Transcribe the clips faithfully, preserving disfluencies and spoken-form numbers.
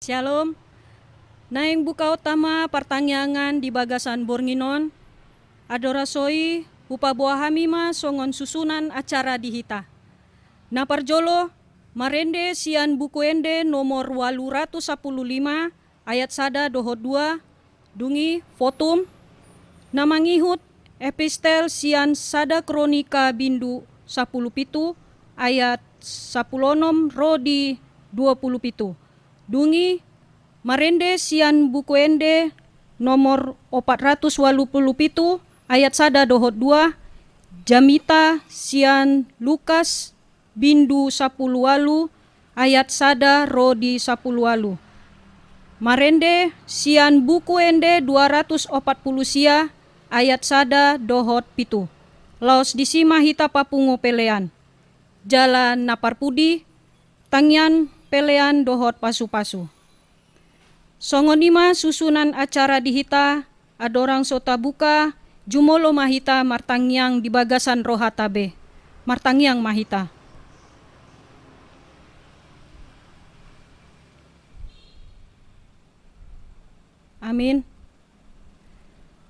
Shalom. Naeng bukaonta ma partangiangan di bagasan borngin on. Andorang so i, hupaboa hami ma songon susunan acara di hita. Na parjolo, marende sian Buku Ende nomor ualu ratus sampulu lima, ayat sada dohot dua, dung i votum, na mangihut epistel sian sada Kronika bindu sampulu pitu, ayat sampulu onom ro di dua pulu pitu. Dung i marende sian Buku Ende nomor opat ratus ualu pulu pitu, ayat sada dohot dua, jamita sian Lukas bindu sampulu ualu, ayat sada ro di sampulu ualu. Marende sian Buku Ende dua ratus opat pulu sia, ayat sada dohot pitu. Laos disi ma hita papungu pelean. Jala na parpudi, tangiang pelean dohot pasupasu. Songon i ma susunan acara di hita. Andorang so tabuka, jumolo ma hita martangiang di bagasan rohata be. Martangiang ma hita. Amin.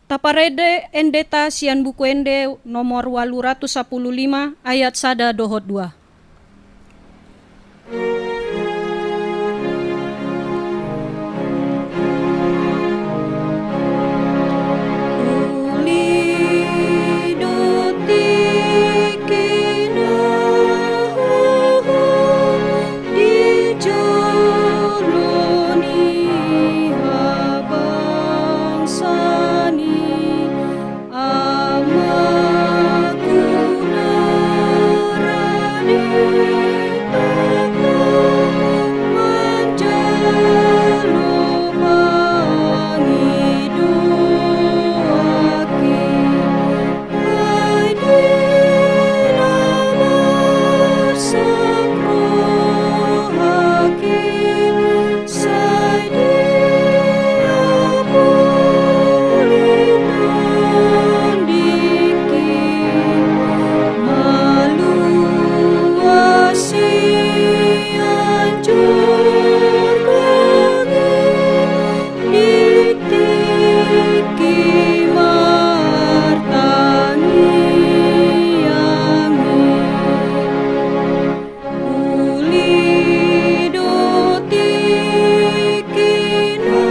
Taparende endeta sian Buku Ende nomor ualu ratus sampulu lima, ayat sada dohot dua. Di jolo ni habangsa ni amaku na ra di tongtong manjalo pangidoanki. Di tingki martangiang i, uli do tingki na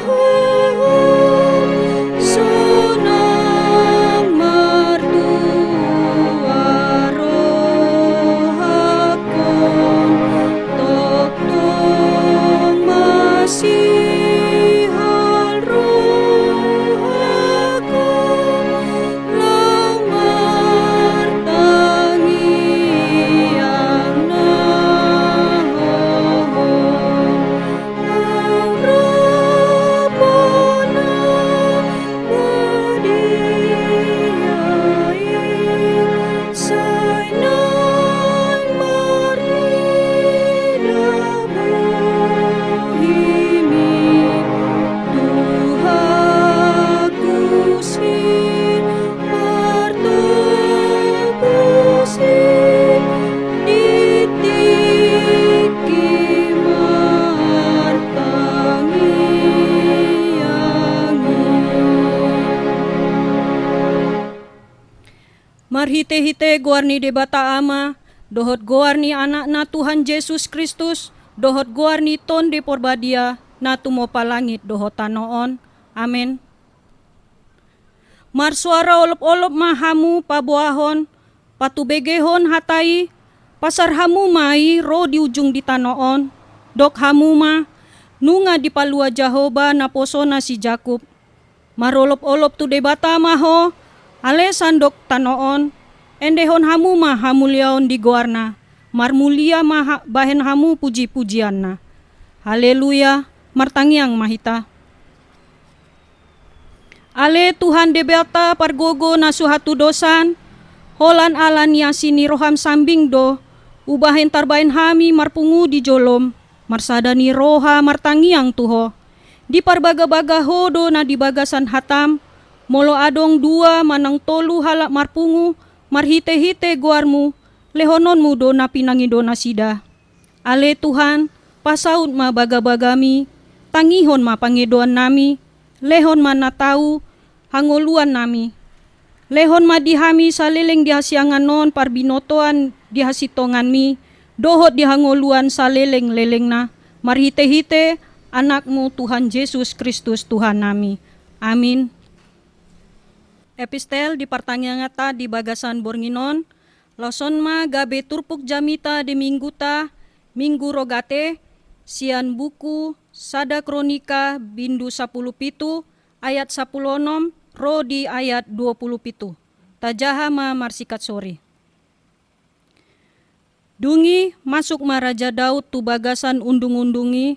hohom sonang martua rohangkon. Tongtong masihol rohangkon laho martangiang na hohom. Au ra bona badia i, sai naeng marnida bohimi, Tuhanku si martopus i, di tingki martangiang i. Marhitehite goar ni Debata Ama, dohot goar ni Anakna Tuhan Jesus Kristus, dohot goar ni Tondi Porbadia, na tumompa langit dohot tano on. Amen. Marsoara olopolop ma hamu paboahon, patubegehon hata i, pasar hamu ma i ro di ujung di tano on, dok hamu ma, nunga dipalua Jahowa naposona si Jakub. Marolopolop tu Debata ma ho, ale sandok tano on, endehon hamu ma hamuliaon di goarna, marmulia ma ha-, bahen hamu pujipujianna. Haleluya, martangiang ma hita. Ale Tuhan Debata pargogo na so hatudosan, holan ala ni asi ni roham sambing do, hubahen tarbahen hami marpungu di jolom, marsada ni roha martangiang tu ho. Diparbagabaga ho do na di bagasan hatam, molo adong dua manang tolu halak marpungu, marhitehite goarmu, lehononmu do na pinangido nasida. Ale Tuhan, Pasaut ma bagabagami, tangihon ma pangidoannami, lehon ma na tau hangoluannami. Lehon ma di hami saleleng di hasiangan on parbinotoan di hasintonganmi, dohot di hangoluan saleleng-lelengna, marhite-hite Anakmu Tuhan Jesus Kristus Tuhannami. Amin. Epistel di partangianganta di bagasan borngin on, laos on ma gabe turpuk jamita di mingguta, Minggu Rogate, sian buku Sada Kronika bindu sapuluh pitu ayat sapuluh onom ro di ayat dua puluh pitu. Tajaha ma marsikansorit. Dung i masuk ma Raja Daud tu bagasan undungundung i,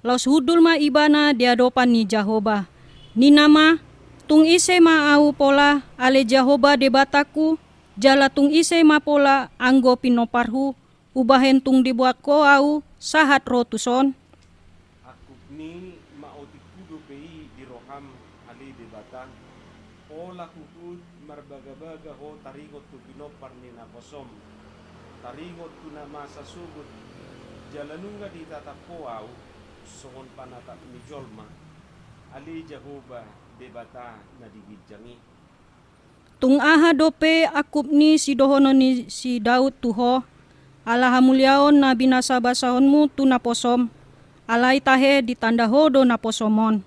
laos hundul ma ibana di adopan ni Jahowa. Ninna ma, tung ise ma ahu pola, ale Jahowa Debatangku, jala tung ise ma pola anggo pinomparhu, umbahen tung diboan Ho ahu sahat ro tuson? Angkup ni maotikhu dope i di roham, ale Debata. Pola huhut marbagabaga ho taringot tu pinompar ni naposom, taringot tu na masa sogot, jala nunga ditatap Ho ahu songon panatap ni jolma, ale Jahowa Debata na di ginjang i. Tung aha dope angkup ni sidohonon ni si Daud tu Ho, ala hamuliaon na binasabasaonmu tu naposom, alai tahe ditanda Ho do naposom on.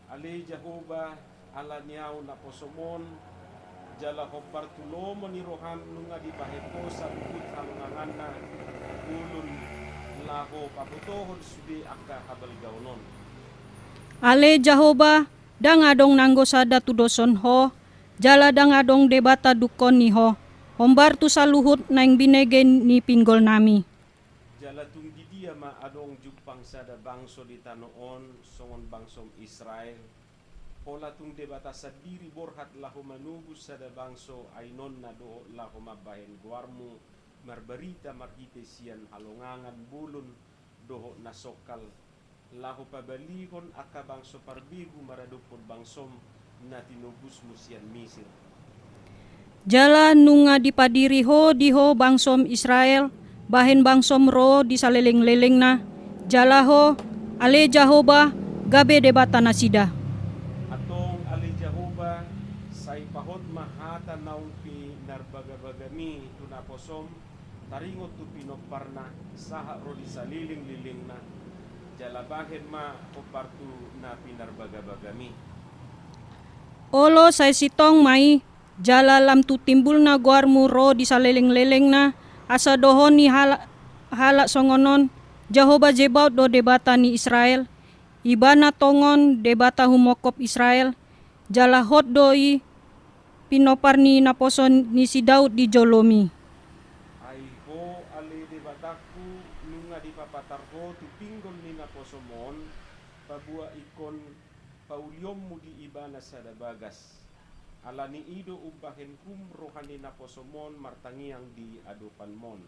Ale Jahowa, ala ni ahu naposom on, jala hombar tu lomo ni roham nunga dibahen Ho saluhut halonganganna bolon, laho pabotohon sude angka habalgaon on. Ale Jahowa, ndang adong nanggo sada tudoshon Ho, jala ndang adong Debata dungkon ni Ho, hombar tu saluhut naeng binege ni pinggolnami. Jala tung di dia ma adong jumpang sada bangso di tano on songon bangsom Israel? Pola tung Debata sandiri borhat laho manobus sada bangso ainonna dohot laho mambahen goarmu marbarita marhite sian halongangan bolon dohot na songkal, laho pabalihon angka bangso parbegu maradophon bangsom na tinobusmu sian Misir. Jala nunga dipadiri Ho di Ho bangsom Israel, bahen bangsom ro di salelenglelengna, jala Ho, ale Jahowa, gabe Debata nasida. Antong ale Jahowa, sai pahot ma hata naung pinarbagabagami tu naposom, taringot tu pinomparna, sahat ro di salelenglelengna, jala bahen ma hombar tu na pinarbagabagami. Olo sai sintong ma i, jala lam tu timbulna goarmu ro di salelenglelengna, asa dohon ni hala-, halak songon on, Jahowa Zebaot do Debata ni Israel, Ibana tongon Debata humongkop Israel, jala hot do i pinompar ni naposo ni si Daud di jolomi. Ai Ho ale Debatangku, nunga dipapatar Ho tu pinggol ni naposom on, paboa ingkon paulionmu di ibana sada bagas. Ala ni i do umbahen hum roha ni naposom on martangiang di adopanmon.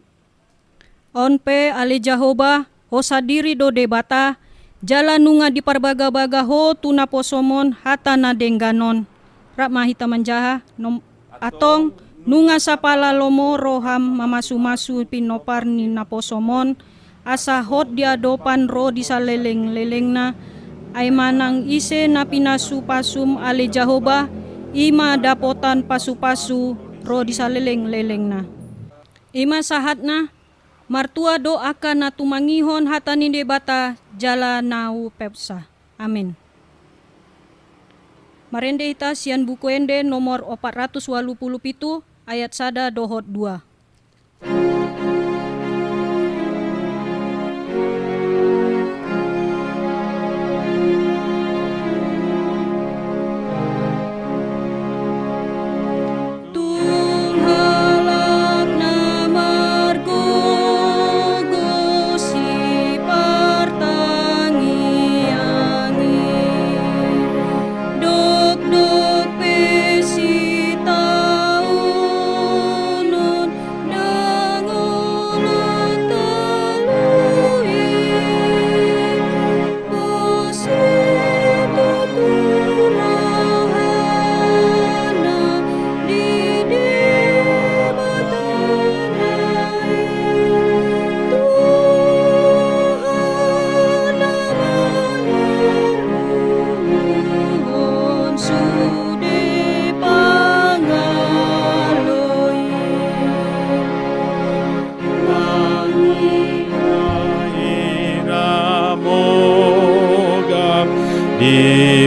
On pe ale Jahowa, Ho sandiri do Debata, jala nunga diparbagabaga Ho tu naposom on hata na denggan on. Rap ma hita manjaha, nom-, antong, nunga sapala lomo roham mamasumasu pinompar ni naposom on, asa hot di adopan ro di salelenglelengna, ai manang ise na pinasupasum ale Jahowa, i ma dapotan pasupasu ro di salelenglelengna. I ma sahatna, martua do angka na tumangihon hata ni Debata jala na umpeopsa. Amen. Marende hita sian Buku Ende nomor opat ratus walu pulu pitu, ayat sada dohot dua. Tung halak na margogo sipartangiangi, dokdok pe sitaonon,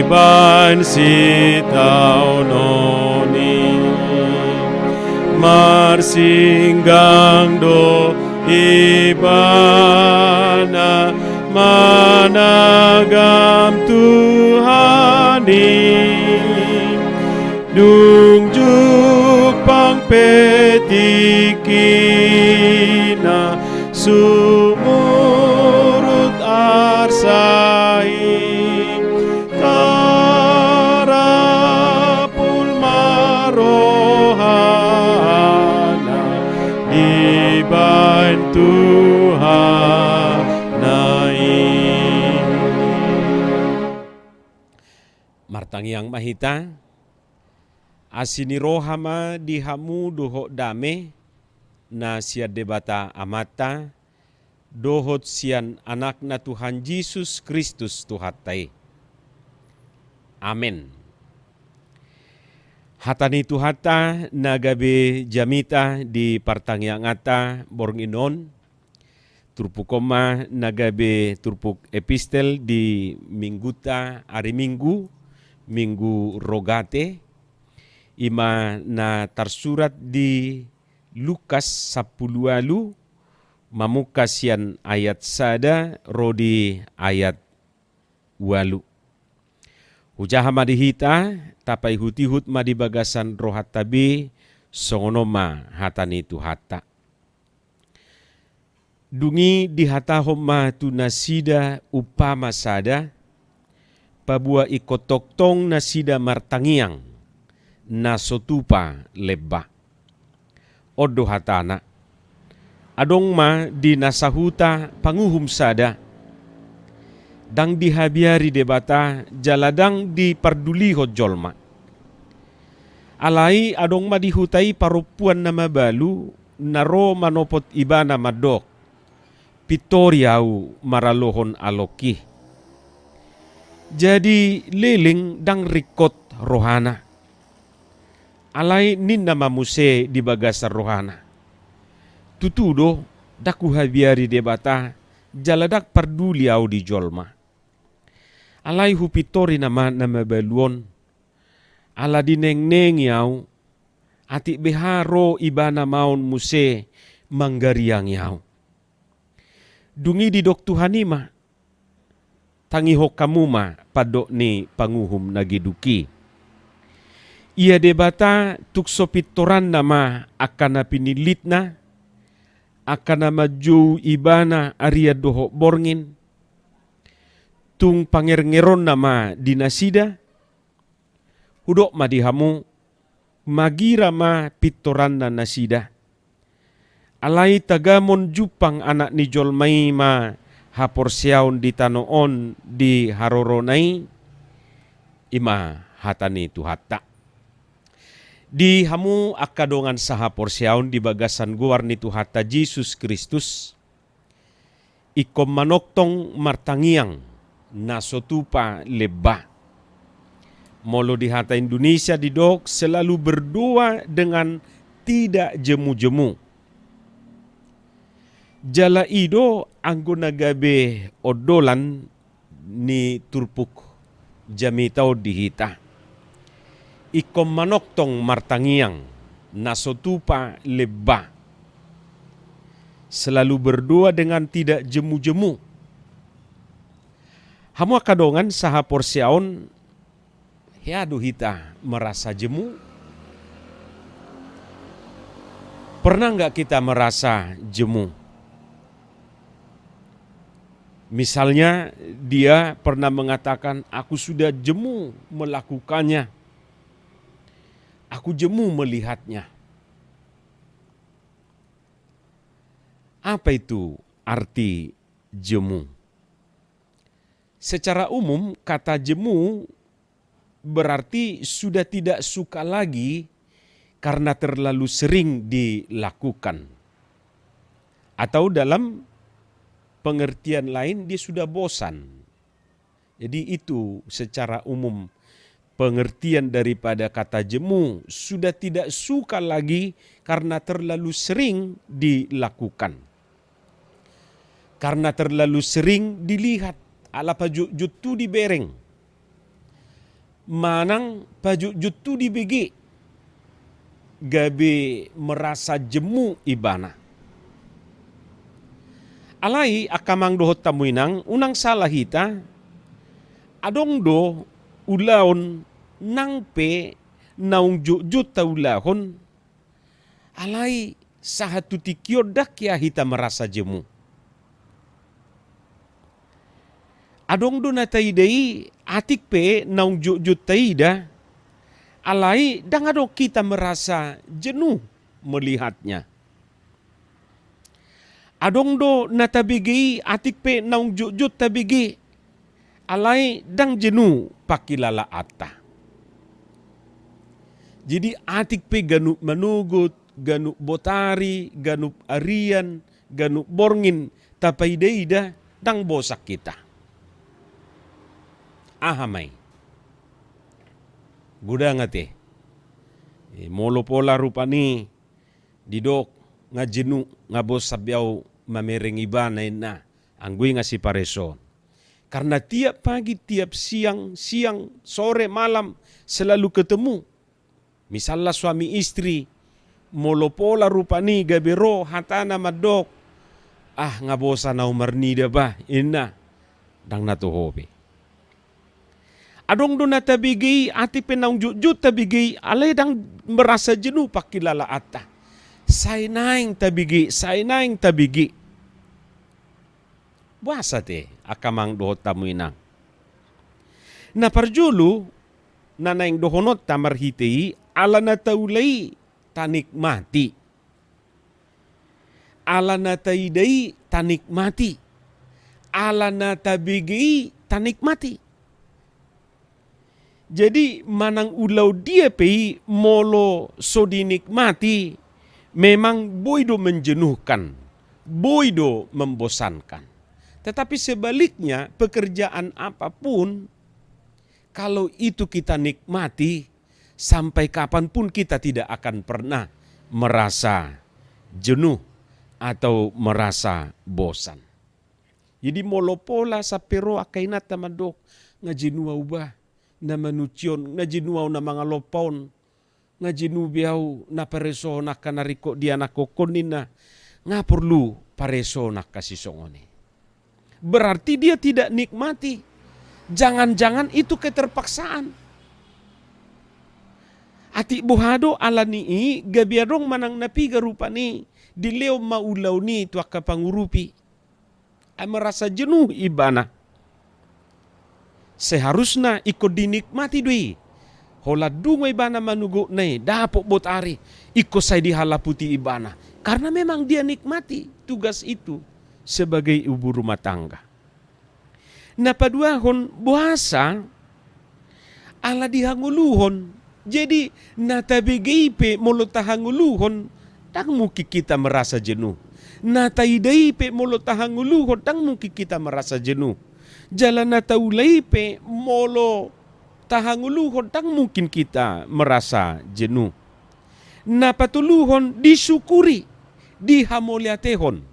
Baen sitaonon i, marsinggang do ibana managam Tuhan i. Dung jumpang pe tingkina sumurut arsa i, tarapul ma rohana dibaen Tuhana i. Martangiang ma hita. Asi ni roha ma di hamu dohot dame na sian Debata Amanta dohot sian Anakna Tuhan Jesus Kristus Tuhanta i. Amen. Hata ni Tuhanta na gabe jamita di partangianganta borngin on. Turpuk on ma na gabe turpuk epistel di mingguta ari Minggu, Minggu Rogate, i ma na tarsurat di Lukas sampulu ualu, mamungka sian ayat sada ro di ayat ualu. Hujaha ma di hita, tapaihut-ihut ma di bagasan rohanta be, songon on ma hata ni Tuhanta. Dung i dihatahon ma tu nasida umpama sada, paboa ingkon tongtong nasida martangiang, na so tupa lemba. On do hatana: Adong ma di na sahuta panguhum sada, ndang dihabiari Debata jala ndang dipardulihon jolma. Alai adong ma di huta i parompuan na mabalu, na ro manopot ibana mandok: Pintori ahu maralohon alongki. Jadi leleng ndang ringkot rohana. Alai ninna ma muse di bagasan rohana: Tutu do, ndang huhabiari Debata, jala ndang parduli ahu di jolma. Alai hupintori nama na mabalu on, ala dinengnengi ahu, atik beha ro ibana maon muse manggariangi ahu. Dung i didok Tuhan i ma: Tangihon hamu ma pandok ni panguhum na geduk i. Ia Debata tung so pintoranna ma angka na pinillitna, angka na manjou ibana arian dohot borngin, tung pangerngeronna ma di nasida. Hudok ma di hamu, magira ma pintoranna nasida. Alai tagamon jumpang Anak ni jolma i ma haporseaon di tano on di harorona i, i ma hata ni Tuhanta. Di hamu angka dongan sahaporseaon di bagasan goar ni Tuhanta Jesus Kristus, ingkon manongtong martangiang, na so tupa lemba. Molo di hata Indonesia didok selalu berdoa dengan tidak jemu-jemu. Jala i do anggo na gabe ondolan ni turpuk jamita on di hita. Ingkon manongtong martangiang, na so tupa lemba. Selalu berdoa dengan tidak jemu-jemu. Hamu angka dongan sahaporseaon, hea do hita merasa jemu? Pernah nggak kita merasa jemu? Misalnya, dia pernah mengatakan, "Aku sudah jemu melakukannya. Aku jemu melihatnya." Apa itu arti jemu? Secara umum, kata jemu berarti sudah tidak suka lagi karena terlalu sering dilakukan. Atau dalam pengertian lain, dia sudah bosan. Jadi, itu secara umum pengertian daripada kata jemu, sudah tidak suka lagi karena terlalu sering dilakukan. Karena terlalu sering dilihat, ala pajotjot tu dibereng. manang pajutjut tu dibege, gabe merasa jemu ibana. Alai angka amang dohot hamu inang, unang sala hita, adong do ulaon nang pe naung jotjot taulahon, alai sahat tu tingki on ndang hea hita merasa jemu. Adong do na taida i, atik pe naung jotjot taida, alai ndang adong hita merasa jenuh melihatnya. Adong do na tabege i, atik pe naung jotjot tabege, alai ndang jenuh pangkilalaanta. Jadi atik pe ganup manogot, ganup botari, ganup arian, ganup borngin tapaidaida, ndang bosan hita. Aha ma i? Godang ate. E, molo pola rupani didok, nga jenuh, nga bosan be au mamereng ibana, ninna, anggo i nga sipareso. Karena tiap pagi, tiap siang, siang, sore, malam, selalu ketemu. Misalna suami istri, molo pola rupani gabe ro hatana mandok, ah, nga bosan au marnida bah, ninna. Ndang na toho be. Adong do na tabege i, atik pe naung jotjot tabege i, alai ndang merasa jenuh pangkilalaanta. Sai naeng tabege, sai naeng tabege. Boasa ate, angka amang dohot hamu inang? Na parjolo, na naeng dohononta marhite i, ala na taula i tanikmati. Ala na taida i tanikmati. Ala na tabege i tanikmati. Jadi, manang ulaon dia pe i molo so dinikmati, memang boi do menjenuhkan, boi do membosankan. Tetapi sebaliknya, pekerjaan apapun, kalau itu kita nikmati, sampai kapanpun kita tidak akan pernah merasa jenuh atau merasa bosan. Jadi molo pola sampe ro angka inanta mandok, nga jenuh au bah, na manuci on, nga jenuh au na mangalompa on, nga jenuh be au na paresohon angka na ringkot di anakhon ninna, nga porlu paresohon angka sisongon i. Berarti dia tidak nikmati. Jangan-jangan itu keterpaksaan. Atik boha do ala ni i gabe adong manang na piga rupani dilehon ma ulaon i tu angka pangurupi. Ai merasa jenuh ibana. Seharusna ingkon dinikmati do i. Holan dungo ibana manogotna i, dapot botari, ingkon sai dihalaputi ibana. Karena memang dia nikmati tugas itu sebagai ibu rumah tangga. Na paduahon, boasa? Ala dihangoluhon. Jadi, na tabege i pe molo tahangoluhon, ndang mungkin kita merasa jenuh. Na taida i pe molo tahangoluhon, ndang mungkin kita merasa jenuh. Jala na taula i pe molo tahangoluhon, ndang mungkin kita merasa jenuh. Na patoluhon, disyukuri, dihamauliatehon.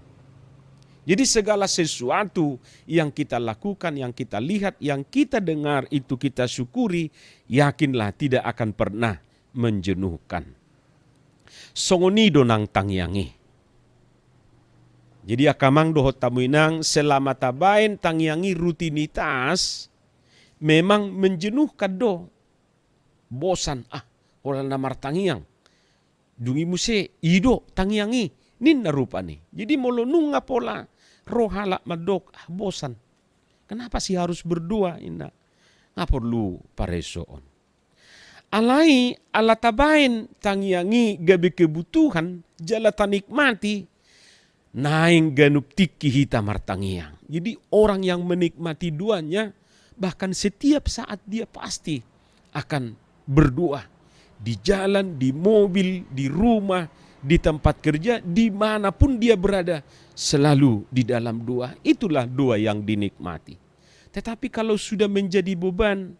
Jadi segala sesuatu yang kita lakukan, yang kita lihat, yang kita dengar, itu kita syukuri, yakinlah tidak akan pernah menjenuhkan. Songon i do nang tangiang i. Jadi angka amang dohot hamu inang, selama tabaen tangiang i rutinitas, memang menjenuhkan do. Bosan, ah, holan na martangiang. Dung i muse, i do tangiang i, ninna rupani. Jadi molo nunga pola ro halak mandok, ah, bosan. Kenapa sih harus berdoa, ninna? Nga porlu paresohon. Alai ala tabaen tangiang i gabe kebutuhan, jala tanikmati, naeng ganup tingki hita martangiang. Jadi orang yang menikmati doanya, bahkan setiap saat dia pasti akan berdoa. Di jalan, di mobil, di rumah, di tempat kerja, di mana pun dia berada, selalu di dalam doa. Itulah doa yang dinikmati. Tetapi kalau sudah menjadi beban,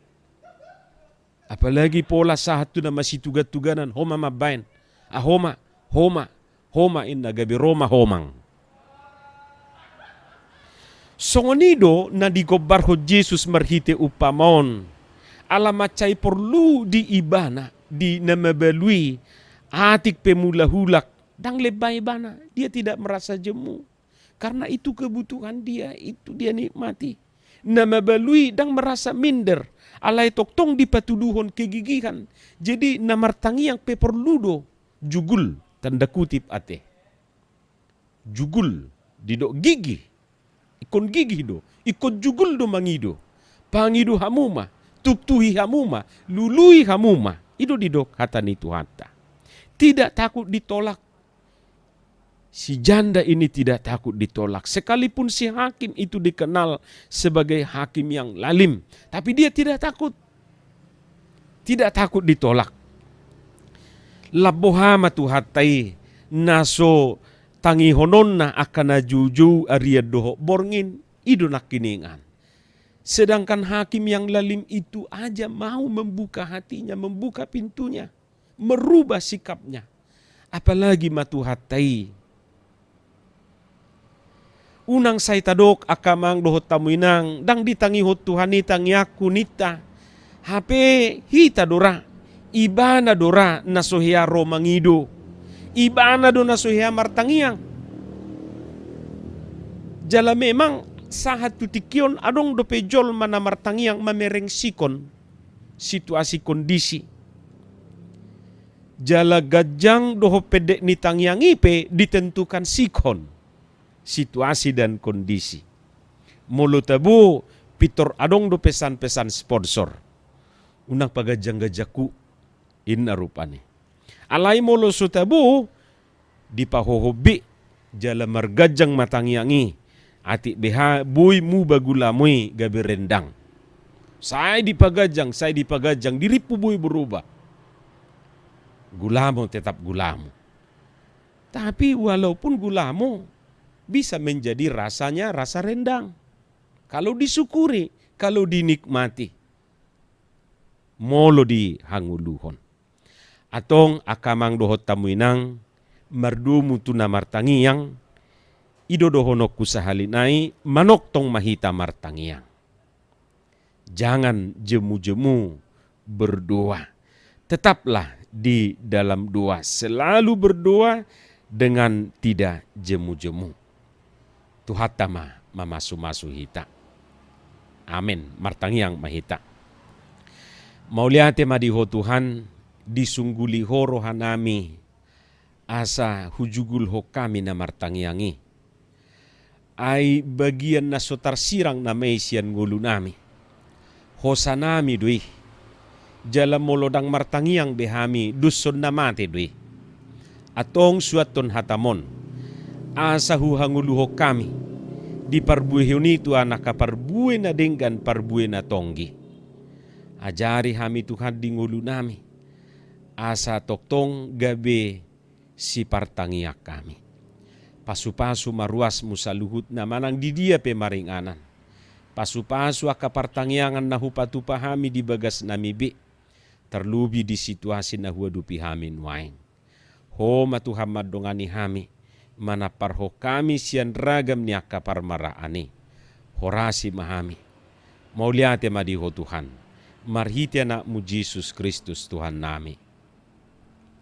apalagi pola sahat tu na masitugan-tuganan, ho ma mambaen. Ah, ho ma, ho ma, ho ma, ninna, gabe ro ma homang. Songon i do na digombarhon Jesus marhite umpama on. ala mansai porlu di ibana, di na mabalu i, atik pe mula hulak, ndang lemah ibana, dia tidak merasa jemu. Karena itu kebutuhan dia, itu dia nikmati. Na mabalu i ndang merasa minder, alai tongtong dipatuduhon kegigihan. Jadi na martangiang pe porlu do jugul, tanda kutip ate. Jugul, didok gigih. Ingkon gigih do, ingkon jugul do mangido. Pangido hamu ma, tuktuhi hamu ma, lului hamu ma. I do didok hata ni Tuhanta. Tidak takut ditolak. Si janda ini tidak takut ditolak. Sekalipun si hakim itu dikenal sebagai hakim yang lalim, tapi dia tidak takut. Tidak takut ditolak. Lam boha ma Tuhanta i, na so tangihononna angka na joujou, arian dohot borngin, i do nangkiningan. Sedangkan hakim yang lalim itu aja mau membuka hatinya, membuka pintunya, merubah sikapnya. Apalagi ma Tuhanta i. Unang sai tadok angka amang dohot hamu inang, ndang ditangihon Tuhan i tangiangku ninta. Hape hita do ra, ibana do ra na so hea ro mangido. Ibana do na so hea martangiang. Jala memang sahat tu tingki on adong dope jolma na martangiang mamereng sikon situasi kondisi. Jala ganjang dohot pendek ni tangiang i pe ditentukan sikon situasi dan kondisi. Molo tabo pintor adong do pesan-pesan sponsor. Unang paganjang-ganjanghu, inna rupani. Alai molo so tabo, dipahohot be, jala marganjang ma tangiang i, atik beha boi muba gulamu i gabe rendang. Sai dipaganjang, sai dipaganjang, dirimpu boi berubah. Gulamu tetap gulamu. Tapi walaupun gulamu bisa menjadi rasanya rasa rendang. Kalau disyukuri, kalau dinikmati. Molo dihangoluhon. Antong angka amang dohot hamu inang, mardomu tu na martangiang, i do dohononku sahali nai, manongtong ma hita martangiang. Jangan jemu-jemu berdoa. Tetaplah di dalam doa, selalu berdoa dengan tidak jemu-jemu. Tuhanta ma mamasu-masu hita. Amen. Martangiang ma hita. Mauliate ma di Ho Tuhan, disungguli Ho rohanami, asa hujugulhon hami na martangiang i. Ai bagian na so tarsirang nama i sian ngolunami. Hosanami do i. Jala molo ndang martangiang be hami, doshon na mate do i. Antong suanhon hatam on, asa huhangoluhon hami di parbuehon i tu angka parbue na denggan, parbue na tonggi. Ajari hami Tuhan di ngolunami, asa tongtong gabe sipartangiang hami. Pasu-pasu ma ruasmu saluhutna manang di dia pe maringanan. Pasu-pasu angka partangiangan na hupatupa hami di bagasnami be, tarlobi di situasi na huadopi hami nuaeng. Ho ma Tuhan mandongani hami, manamparhon hami sian ragam ni angka parmaraan i. Horasi ma hami. Mauliate ma di Ho Tuhan, marhite Anakmu Jesus Kristus Tuhannami.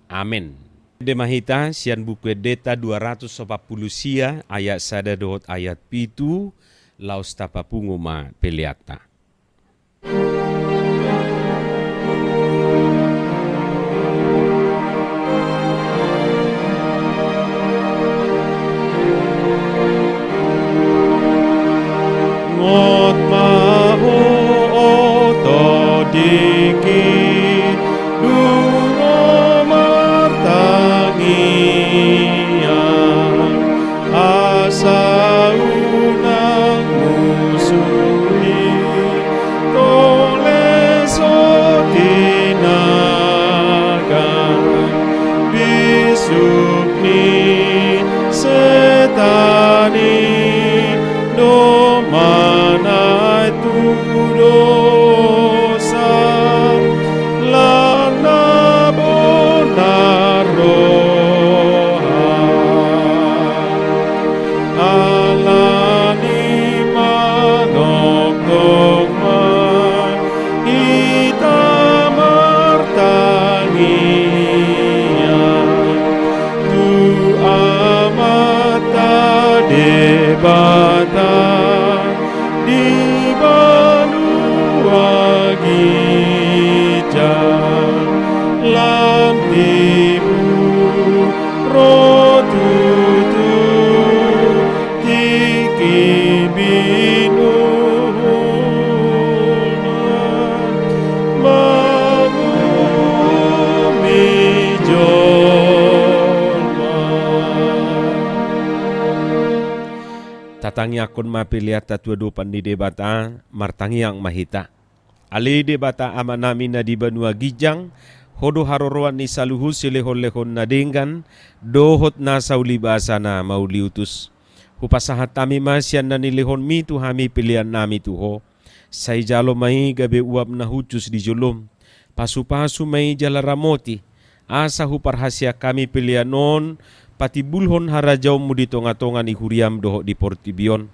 Amen. Ende ma hita sian Buku Endenta dua ratus opat pulu sia, ayat sada dohot ayat pitu, laos tapapungu ma peleanta. Ingot ma ho, oto dingki, dungo martangiang, asa unang musu i, to Tartangiangkon ma peleanta tu adopan ni Debata, martangiang ma hita. Ale Debata Amanami na di banua ginjang, Ho do haroroan ni saluhut silehonlehon na denggan, dohot nasa ulibasa na mauliutus. Hupasahat hami ma sian na nilehonMi tu hami peleannami tu Ho. Sai jalo ma i gabe uap na hushus di joloM. Pasupasu ma i jala ramoti, asa huparhaseang hami pelean on patimbulhon harajaonMu di tongatonga ni huriaM dohot di portibi on.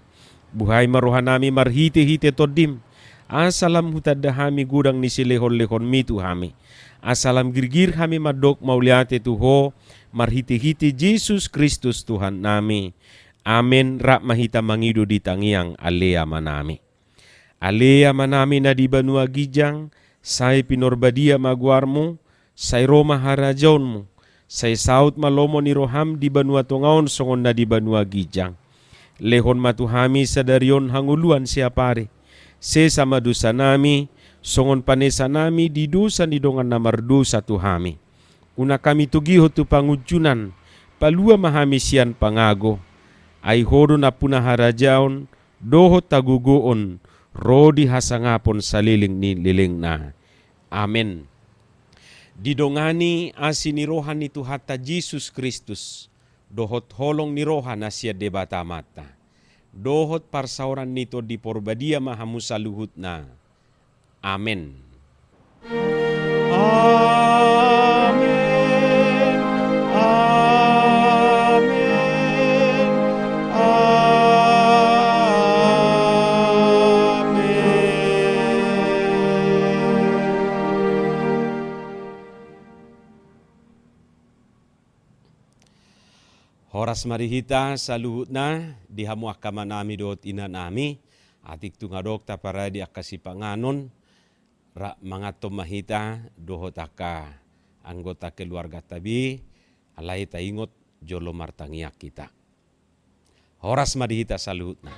Buhai ma rohanami marhitehite TondiM, asa lam hutanda hami godang ni silehonlehonMi tu hami. Asa lam girgir hami mandok mauliate tu Ho, marhitehite Jesus Kristus Tuhannami. Amen. Rap ma hita mangido di tangiang Ale Amanami. Ale Amanami na di banua ginjang, sai pinarbadia ma goarMu, sai ro ma harajaonMu, sai saut ma lomo ni rohaM di banua tonga on songon na di banua ginjang. Lehon ma tu hami sadari on hangoluan siapari. Sesa ma dosanami, songon panesanami di dosa ni dongan na mardosa tu hami. Unang hami togihon tu pangunjunan, palua ma hami sian pangago. Ai Ho do nampuna harajaon, dohot hagogoon, ro di hasangapon saleleng ni lelengna. Amen. Didongani asi ni roha ni Tuhanta Jesus Kristus, dohot holong ni roha na sian Debata Amanta, dohot parsaoran ni Tondi Porbadia ma hamu saluhutna. Amen. Amen. Amen. Amen. Horas ma di hita saluhutna, di hamu angka amanami dohot inanami, atik tung adong taparade angka sipanganon, rap manganhon ma hita dohot angka anggota keluarganta be, alai taingot jolo martangiang hita. Horas ma di hita saluhutna.